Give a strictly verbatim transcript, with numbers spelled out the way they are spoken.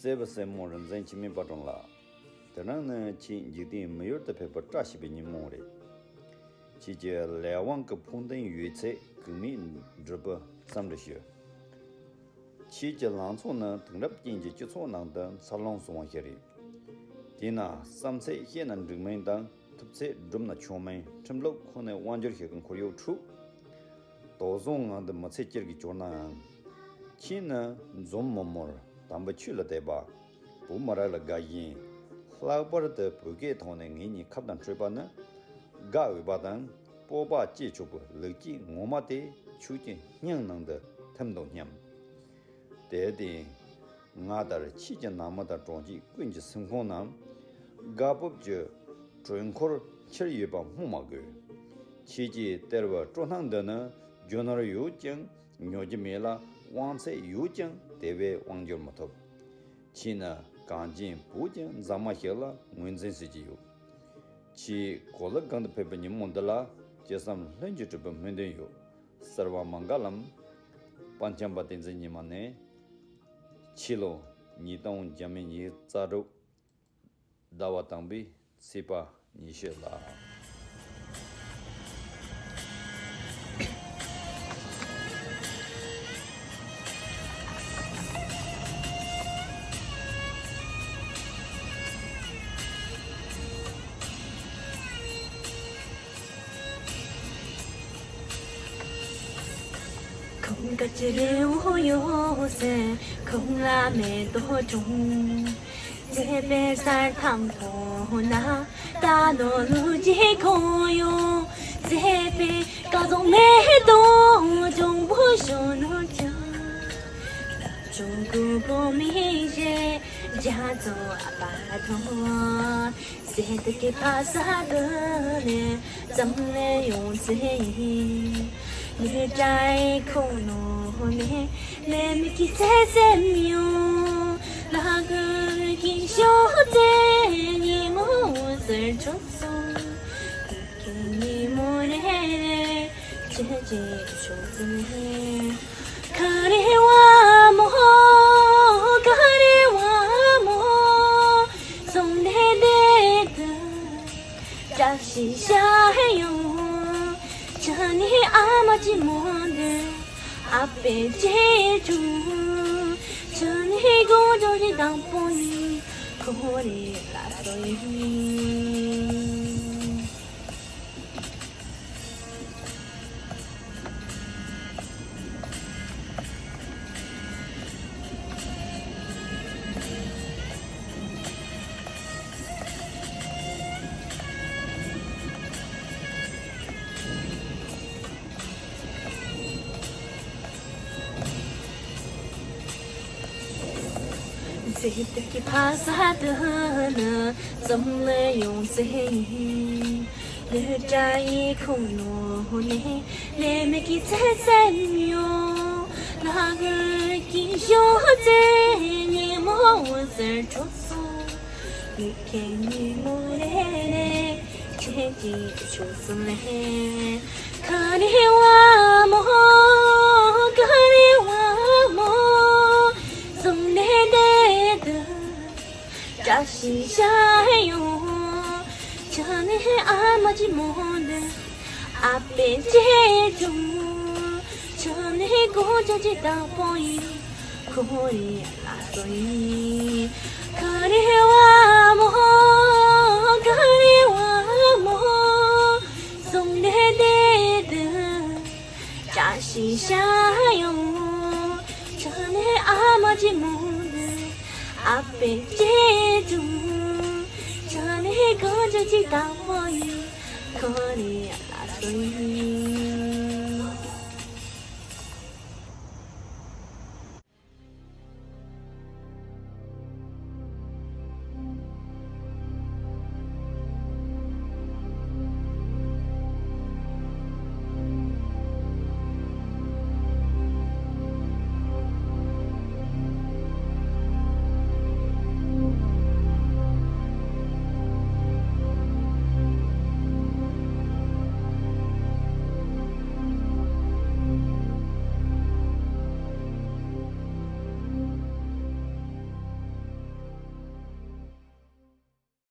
བརྩེ་བའི་སྲས་མོ་རིག་འཛིན་འཆི་མེད་དཔལ་སྒྲོན་ལགས། དེ་རིང་ནི་ཁྱེད་འཇིག་རྟེན་མི་ཡུལ་དུ་ཕེབས་པར་བཀྲ་ཤིས་པའི་ཉིན་མོ་རེད། ཁྱེད་ཀྱི་ལས་དབང་གི་ཕུགས་འདུན་ཡོད་ཚད་གེགས་མེད་འགྲུབ་པའི་འཚམས་འདྲི་ཞུ། ཁྱེད་ཀྱི་ལངས་ཕྱོགས་ནི་དེང་རབས་ཅན་གྱི་སྤྱི་ཚོགས་ནང་དུ་འཚར་ལོངས་སོང་བ་ཞིག་རེད། དེས་ན་བསམ་ཚད་བཤད་ན་འགྲིག་མིན་དང་ཐུབ་ཚད་བསྒྲུབས་ན་ཆོག་མིན་ཁྲིམས་ལུགས་ཁོ་ནའི་དབང་སྒྱུར་ཞིག་གི་ཁོར་ཡུག་ཁྲོད། དོགས་ཟོན་ངང་དུ་མི་ཚེ་སྐྱེལ་གྱི་བཅུག་ནའང་། ཁྱེད་ནི་འཛོམས་མི་མོར་དམ་པའི་ཆོས་ལ་དད་པ། བོད་མི་རིགས་ལ་དགའ་ཞེན། ལྷག་པར་དུ་བོད་སྐད་ཐོག་ནས་ངེད་གཉིས་ཁ་བརྡ་འཕྲོད་པ་ནི། དགའ་འོས་པ་དང་སྤོབས་པ་སྐྱེ་ཆོག་པའི་ལེགས་སྐྱེས་ངོ་མ་དེ་ཁྱོད་ཀྱི་སྙིང་ནང་དུ་ཐིམ་འདུག་སྙམ། དེར་བརྟེན། ང་ལྟར་ཁྱེད་ཀྱི་ནང་མི་དང་གྲོང་ཁྱེར་ཀུན་གྱི་སེམས་ཁོང་ན། དགའ་སྤོབས་ཀྱི་དྲོད་འཁོར་འཁྱེར་ཡོད་པ་སྨོས་མ་དགོས། ཁྱེད་ཀྱི་སྟེར་བའི་སྤྲོ་སྣང་འདི་ནི་རྒྱུ་ནོར་ཡོད་ཀྱང་ཉོ་རྒྱུ་མེད་ལ། དབང་ཚད་ཡོད་ཀྱང་དེ་བས་དབང་སྒྱུར་མི་ཐུབ། ཁྱེད་ནི་གངས་ཅན་བོད་ཀྱི་མཛངས་མ་ཞིག་ལ་ངོས་འཛིན་བྱེད་ཀྱི་ཡོད། ཁྱེད་གོ་ལ་སྒང་དུ་ཕེབས་པའི་ཉིན་མོ་འདི་ལ་ཅི་བསམ་ལྷུན་གྱིས་གྲུབ་པའི་སྨོན་འདུན་ཡོད། གསོལ་བ་མངྒ་ལམ། པཎ་ཆེན་པ་བསྟན་འཛིན་ཉི་མ་ནས། ཕྱི་ལོ་ཉིས་སྟོང་བརྒྱ་མེད་ཉི་ཤུ་རྩ་དྲུག་ཟླ་བ་དང་པོའི་ཚེས་པ་ཉི་ཤུ་ལ། ཁོང་ག་ཅི་རེ་འོ་ཡོད་ཟེར། ཁོང་ལ་མེ་ཏོག་གྲོང་། མཛེས་པའི་གསེར་ཐང་ཐོག་ན། ད་ནོ་ལུ་ཅི་ཁོང་ཡོང་། མཛེས་པའི་སྐལ་བཟང་མེ་ཏོག་གྲོང་པོ་ཞོ་ནོར་ཀྱང་། ལ་ཅུང་ཀུ་པོ་མི་ཞེ། རྒྱ་མཚོ་ཨ་པ་ཐོང་། ཟེ་དུ་ཀི་ཕ་ས་དུ་ནེ་ཙམ་ལེ་ཡོང་ཙེ་ཡིན། ནེ་ཏྲའི་ཁོ་ནོ་ནེ་ལེ་མི་ཀི་ཙེ་ཙེ་མི་ཡོང་། ལ་གུ་ཀི་ཤོ་ཙེ་ཉི་མོ་ཟེར་ཆོག་སོང་། ཀི་ཉི་མོ་ནེ་ལེ་ཅེ་ཅེ་ཆོག་ཙེ། ག་རེ་བ་མོ། ག་རེ་བ་མོ། སོང་ནེ་དེ་དུ་བཀྲ་ཤིས་ཤ་ཡོང་། ཆ་ནི་ཨ་མ་ཅི་མོ་འདི་ཨ་པེ་ཅེ་ཅུ། ཆ་ནི་གོ་ཇོ་ཇི་དང་པོ་ཡི་ཁོ་རེ་ལ་སོ་ཡི། ཟེ་དུ་ཀི་ཕ་ས་དུ་ནི་ཙམ་ལེ་ཡོང་ཙེ་ཡིན། ལེ་ཏྲ་ཡི་ཁུང་ནོ་ནེ་ལེ་མི་ཀི་ཙེ་ཙེ་ཡོང་། ལ་གུ་ཀི་ཞོ་ཙེ་ཉི་མོ་ཟེར་ཆོག་སོང་། ལུ་ཁེ་ཉི་མོ་རེ་རེ་ཁེ་ཅི་ཆོག་སོང་ལེ། ག་རེ་བ་མོ། ག་རེ་བ་མོ། སོང་ནེ་དེ་དུ་བཀྲ་ཤིས་ཤ་ཡོང་། ཆ་ནེ་ཨ་མ་ཅི་མོ་འདི་ཨ་པེ་ཅེ་ཅུང་། ཆ་ནེ་གོ་ཅོ་ཅི་དང་པོ་ཡི་ཁོ་རེ་ལ་སོ་ཡི། ག་རེ་བ་མོ། ག་རེ་བ་མོ། སོང་ནེ་དེ་དུ་བཀྲ་ཤིས་ཤ་ཡོང་། ཆ་ནེ་ཨ་མ་ཅི་མོ་འདི་ཨ་པེ་ཅེ་ཅུང་། ཆ་ནེ་གོ་ཅོ་ཅི་དང་པོ་ཡི་ཁོ་རེ་ལ་སོ་ཡི།